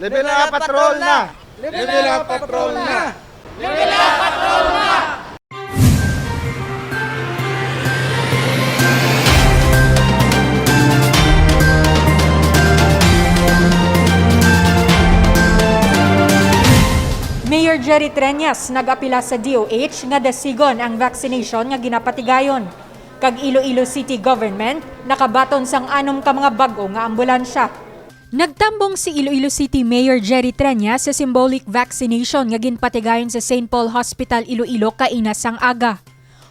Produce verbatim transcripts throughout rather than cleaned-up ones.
Level up, patrol na! Level up, patrol na! Mayor Jerry Treñas nag-apila sa D O H nga dasigon ang vaccination nga ginapatigayon. Kag Iloilo City Government nakabaton sang anom ka mga bag-o nga ambulansya. Nagtambong si Iloilo City Mayor Jerry Treñas sa symbolic vaccination nga ginpatigayon sa Saint Paul Hospital, Iloilo, kaina sang aga.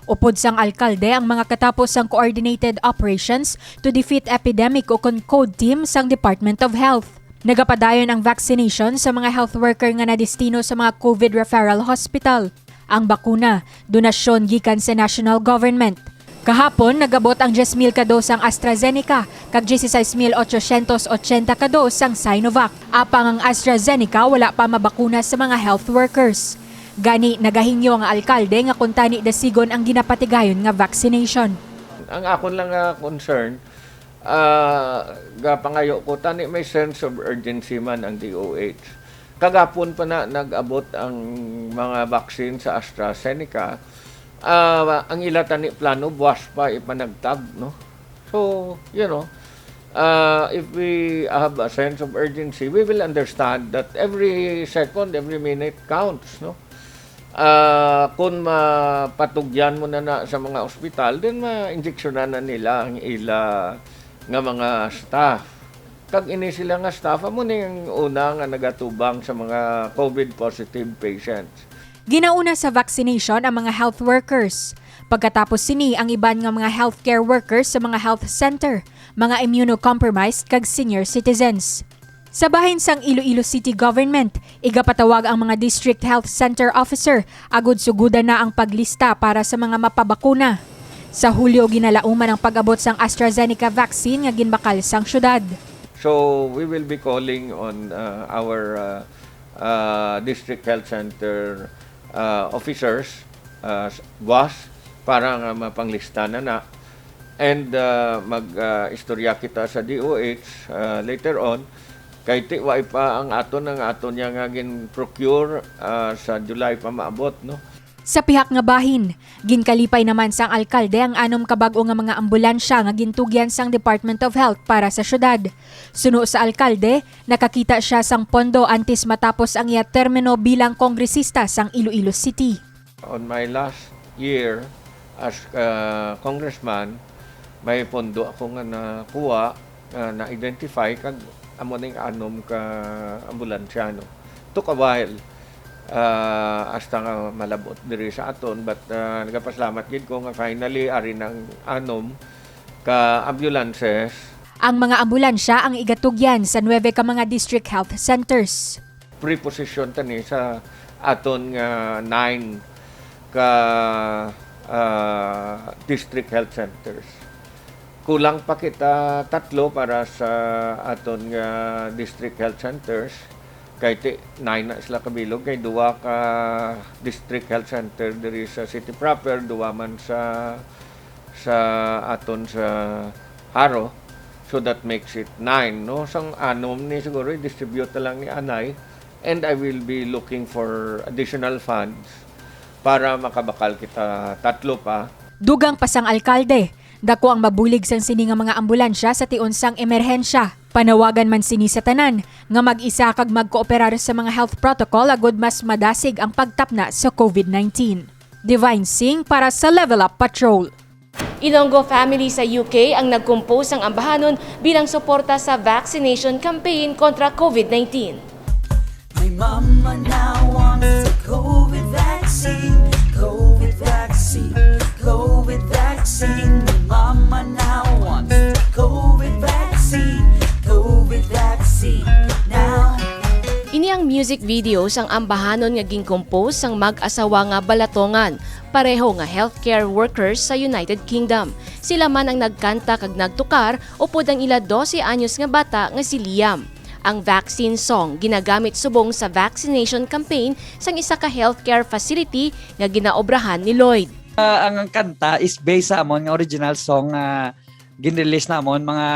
Upod sang alkalde ang mga katapos sang coordinated operations to defeat epidemic, o kon CODE team sang Department of Health. Nagapadayon ang vaccination sa mga health worker nga nadestino sa mga COVID referral hospital. Ang bakuna, donasyon gikan sa national government. Kahapon, nag-abot ang diyes mil ka dos sang AstraZeneca kag dieciséis mil ochocientos ochenta ka dos sang Sinovac. Apang ang AstraZeneca wala pa mabakuna sa mga health workers. Gani, nagahingyo ang alkalde nga kuntani dasigon ang ginapatigayon nga vaccination. Ang akon lang nga concern, ah, gapangayo ko, tani may sense of urgency man ang D O H. Kagapon pa na nag-abot ang mga vaccine sa AstraZeneca. Ah, ang ila tani plano, buwas pa ipanagtag, no? So, you know, uh, if we have a sense of urgency, we will understand that every second, every minute counts, no? Ah, kung mapatugyan mo na, na sa mga ospital, then ma-injeksyonan na nila ang ila nga mga staff. Kag ini sila nga staff, amo ni ang una nga nagatubang sa mga COVID positive patients. Ginauna sa vaccination ang mga health workers. Pagkatapos sini, ang iban nga mga healthcare workers sa mga health center, mga immunocompromised kag senior citizens. Sa bahin sang Iloilo City Government, igapatawag ang mga District Health Center Officer agud sugudan na ang paglista para sa mga mapabakuna. Sa Hulyo, ginalauman ang pag-abot sang AstraZeneca vaccine nga ginbakal sang syudad. So we will be calling on uh, our uh, uh, District Health Center uh, officers, uh, buwas, para nga mapanglista na na. And uh, mag-istorya kita sa D O H uh, later on. Kay ti wa pa ang aton, ang aton niya nga gin-procure uh, sa July pa maabot, no? Sa pihak nga bahin, ginkalipay naman sang alkalde ang anom ka bag-o nga mga ambulansya nga gintugyan sang Department of Health para sa syudad. Suno sa alkalde, nakakita sia sang pondo antes matapos ang iya termino bilang kongresista sang Iloilo City. On my last year as uh, congressman, may pondo ako nga nakuha, uh, na-identify kag amo ning anom ka ambulansya, no. Took a while uh, hasta nga malabot diri sa aton, but uh, nagapasalamat gid ko nga finally ari nang anom ka ambulances. Ang mga ambulansya ang igatugyan sa nuebe ka mga district health centers. Preposition tani sa aton nga nine ka uh, district health centers. Kulang pa kita tatlo para sa aton nga district health centers. Kay ti nine na sila kabilog, kay duwa ka district health center diri sa city proper, duwa man sa sa aton sa Jaro. So that makes it nine, no? Sang anom ni siguro i-distribute na lang ni anay, and I will be looking for additional funds para makabakal kita tatlo pa. Dugang pa sang alkalde, dako ang mabulig sang sini nga mga ambulansya sa tion sang emerhensya. Panawagan man sini sa tanan nga mag-isa kag magkooperar sa mga health protocol agud mas madasig ang pagtapna sa COVID nineteen. Divine Singh para sa Level Up Patrol. Ilonggo family sa U K ang nag-compose sang ambahanon bilang suporta sa vaccination campaign kontra COVID nineteen. My mama now wants the COVID vaccine, COVID vaccine, COVID vaccine. My mama now wants the COVID vaccine, COVID vaccine now. Ini ang music video sang ambahanon nga gin-compose sang mag-asawa nga balatongan, pareho nga healthcare workers sa United Kingdom. Sila man ang nagkanta kag nagtukar upod ang ila dose anyos nga bata nga si Liam. Ang vaccine song ginagamit subong sa vaccination campaign sang isa ka healthcare facility nga ginaobrahan ni Lloyd. Ah, ang kanta is based sa amon nga original song nga gin-release namon mga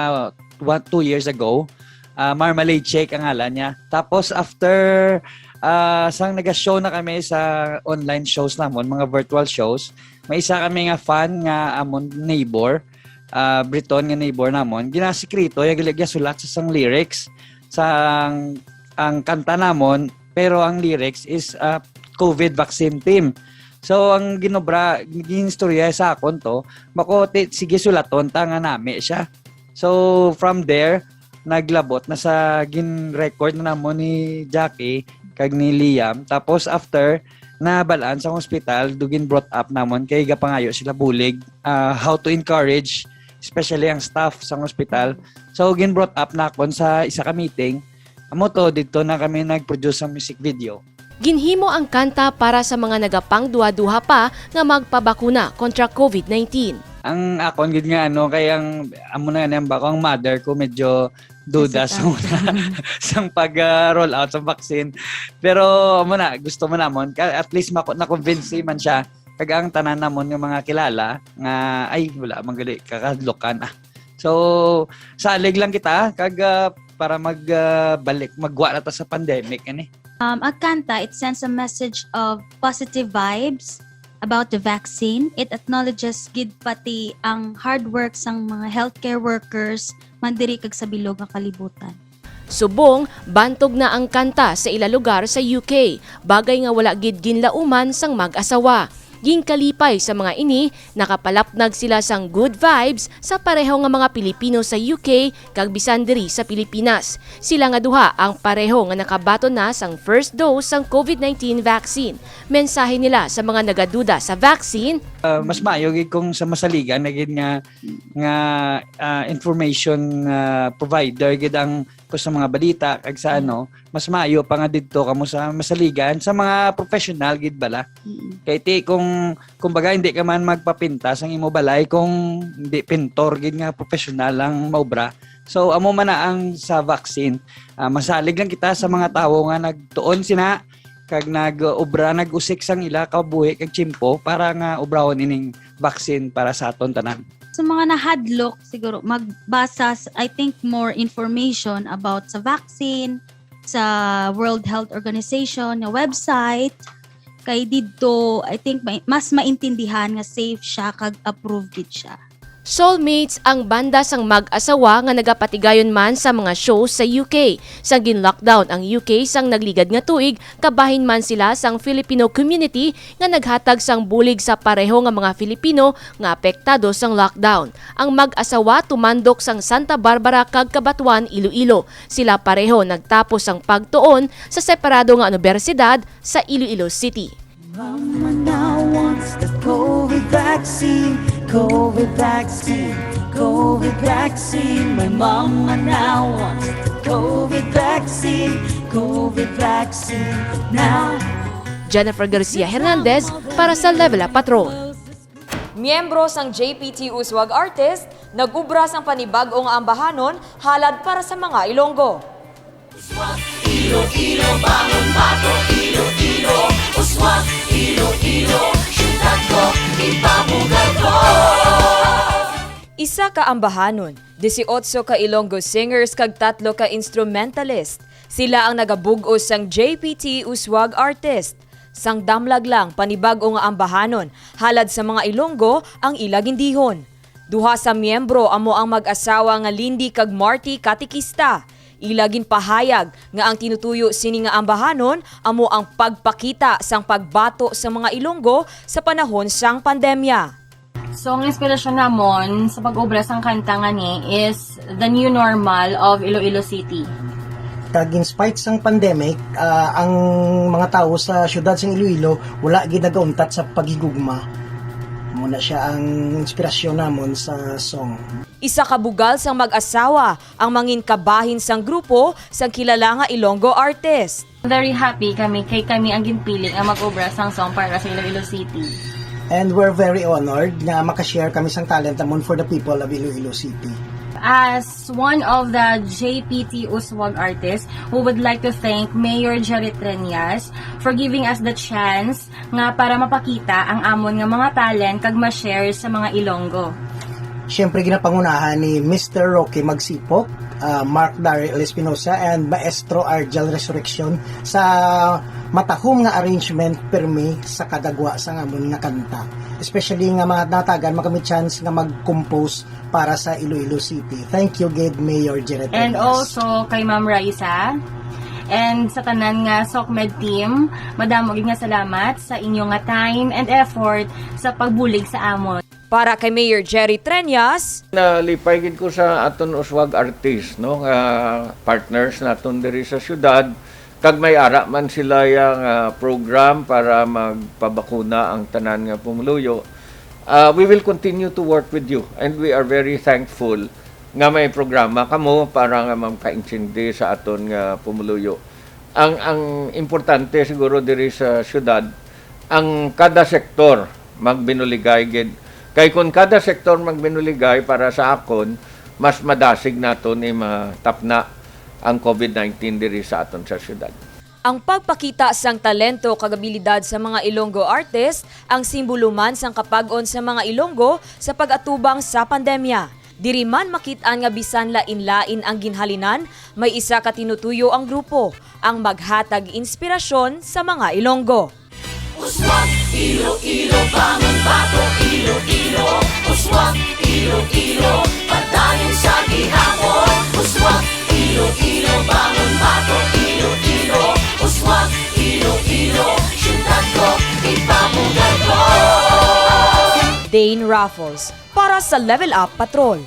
one, two years ago. Ah, Marmalade Shake ang ngalan niya. Tapos after, ah, sang naga-show na kami sa online shows namon, mga virtual shows, may isa kami nga fan nga amon neighbor, ah, Briton nga neighbor namon, ginasikreto, ya gali-, gasulat sa sang lyrics sang ang kanta namon, pero ang lyrics is, ah, COVID vaccine theme. So, ang ginobra, ginistorya sa akon to, mako, ti-, sige, sulaton ta nga nami siya. So, from there, naglabot na sa gin-record na namon ni Jackie kag ni Liam. Tapos, after, nabalaan sa hospital, do gin-brought up namon kay gapangayo sila bulig, ah, how to encourage, especially ang staff sa hospital. So, gin-brought up nakon sa isa ka meeting. Amo to, didto na kami nag-produce sa music video. Ginhimo ang kanta para sa mga nagapangduha-duha pa nga magpabakuna kontra COVID nineteen. Ang akon gid nga ano, kay ang amo na nga ba ko, ang mother ko medyo duda Isa sa pa. Una sang pag, ah, roll out sa vaccine. Pero amo na, gusto man namon, ka-, at least mako-, na-convince man siya. Kag ang tanan namon nga mga kilala nga, ay, wala man gali kakadlokan, ah. So, salig lang kita kag, ah, para mag, ah, balik, magwa na ta sa pandemic, ani. Um, ang kanta, it sends a message of positive vibes about the vaccine. It acknowledges gid pati ang hard work sang mga healthcare workers man diri kag sa bilog nga kalibutan. Subong, bantog na ang kanta sa ila lugar sa U K, bagay nga wala gid ginlauman sang mag-asawa. Ginkalipay sa mga ini, nakapalapnag sila sang good vibes sa pareho nga mga Pilipino sa U K kag bisan diri sa Pilipinas. Sila nga duha ang pareho nga nakabaton na sang first dose sang COVID nineteen vaccine. Mensahe nila sa mga nagaduda sa vaccine. Ah, mas maayo gid kung sa masaligan na gid nga, nga, ah, information, ah, provider gid ang, kung sa mga balita kag sa ano, mas maayo pa nga didto kamo sa masaligan, sa mga professional gid bala. Mm. Kay ti kung, kumbaga, hindi ka man magpapintas ang imo balay kung hindi pintor gid nga professional ang maubra. So, amo man na ang sa vaccine. Ah, masalig lang kita sa mga tawo nga nagtuon sina kag nag-obra, nag-usik sang ila kabuhi kag tiyempo para nga obrahon ining vaccine para sa aton tanan. Sa mga nahadlok, siguro, magbasa, s-, I think, more information about sa vaccine, sa World Health Organization nga website. Kay didto, I think, may, mas maintindihan nga safe siya kag approved gid siya. Soulmates ang banda sang mag-asawa nga nagapatigayon man sa mga shows sa U K. Sang gin-lockdown ang U K sang nagligad nga tuig, kabahin man sila sang Filipino community nga naghatag sang bulig sa pareho nga mga Filipino nga apektado sang lockdown. Ang mag-asawa tumandok sang Santa Barbara kag Cabatuan, Iloilo. Sila pareho nagtapos sang pagtuon sa separado nga unibersidad sa Iloilo City. Mama now wants the COVID vaccine, COVID vaccine, COVID vaccine. My mama now wants the COVID vaccine, COVID vaccine now. Jennifer Garcia Hernandez para sa Level Up Patrol. Miyembro sang J P T Uswag Artist nag-ubra sang panibag-o nga ambahanon halad para sa mga Ilonggo. Uswag Iloilo, bangon bato Iloilo. Uswag Iloilo, siyudad ko, ipabugal ko. Isa ka ambahanon, dieciocho ka Ilonggo singers kag tatlo ka instrumentalist. Sila ang nagabug-os sang J P T Uswag Artist. Sang damlag lang, panibag-o nga ambahanon halad sa mga Ilonggo ang ila gindihon. Duha sa miyembro amo ang mag-asawa nga Lindy kag Marty Katikista. Ila ginpahayag nga ang tinutuyo sini nga ambahanon amo ang pagpakita sang pagbato sa mga Ilonggo sa panahon sang pandemya. So, ang inspirasyon namon sa pag-obra sang kanta nga ni is the new normal of Iloilo City. Kag in spite sang pandemic, ah, ang mga tawo sa siyudad sang Iloilo wala gid nagauntat sa paghigugma. Muna siya ang inspirasyon namon sa song. Isa ka bugal sang mag-asawa ang mangin kabahin sang grupo sang kilala nga Ilonggo artist. Very happy kami kay kami ang ginpili nga mag-obra sang song para sa Iloilo City. And we're very honored nga makashare kami sang talent namon for the people of Iloilo City. As one of the J P T Uswag artists, we would like to thank Mayor Jerry Treñas for giving us the chance nga para mapakita ang amon nga mga talent kag ma-share sa mga Ilonggo. Siyempre, ginapangunahan ni Mister Rocky Magsipok, ah, Mark Daryl Espinosa, and Maestro Argel Resurreccion sa matahom nga arrangement pirmi sa kadagwa sang amon nga kanta. Especially nga mga natagan, makami chance nga mag-compose para sa Iloilo City. Thank you gid, Mayor Jerry And Trias. Also kay Ma'am Raisa and sa tanan nga SOCMED team, madamo gid nga salamat sa inyo nga time and effort sa pagbulig sa amon. Para kay Mayor Jerry Treñas, Nalipay gid ko sa aton uswag artist, no, nga partners naton diri sa syudad, kag may ara man sila yang ah, program para magpabakuna ang tanan nga pumuluyo. Ah, we will continue to work with you, and we are very thankful nga may programa kamo para nga magkaintindi sa aton nga pumuluyo. Ang ang importante siguro diri sa syudad, ang kada sektor magbinuligay gid. Kay kung kada sektor magbinuligay, para sa akon, mas madasig naton ni matapna ang COVID nineteen diri sa aton sa syudad. Ang pagpakita sang talento kag abilidad sa mga Ilonggo artist ang simbolo man sang kapag-on sa mga Ilonggo sa pag-atubang sa pandemya. Diri man makit-an nga bisan lain-lain ang ginhalinan, may isa ka tinutuyo ang grupo, ang maghatag inspirasyon sa mga Ilonggo. Uswag Iloilo, bangon bato Iloilo. Uswag Iloilo, padayon sa gihapon. Uswag Iloilo, bangon bato Iloilo. Uswag Iloilo, syudad ko, ipabugal ko. Dane Raffles para sa Level Up Patrol.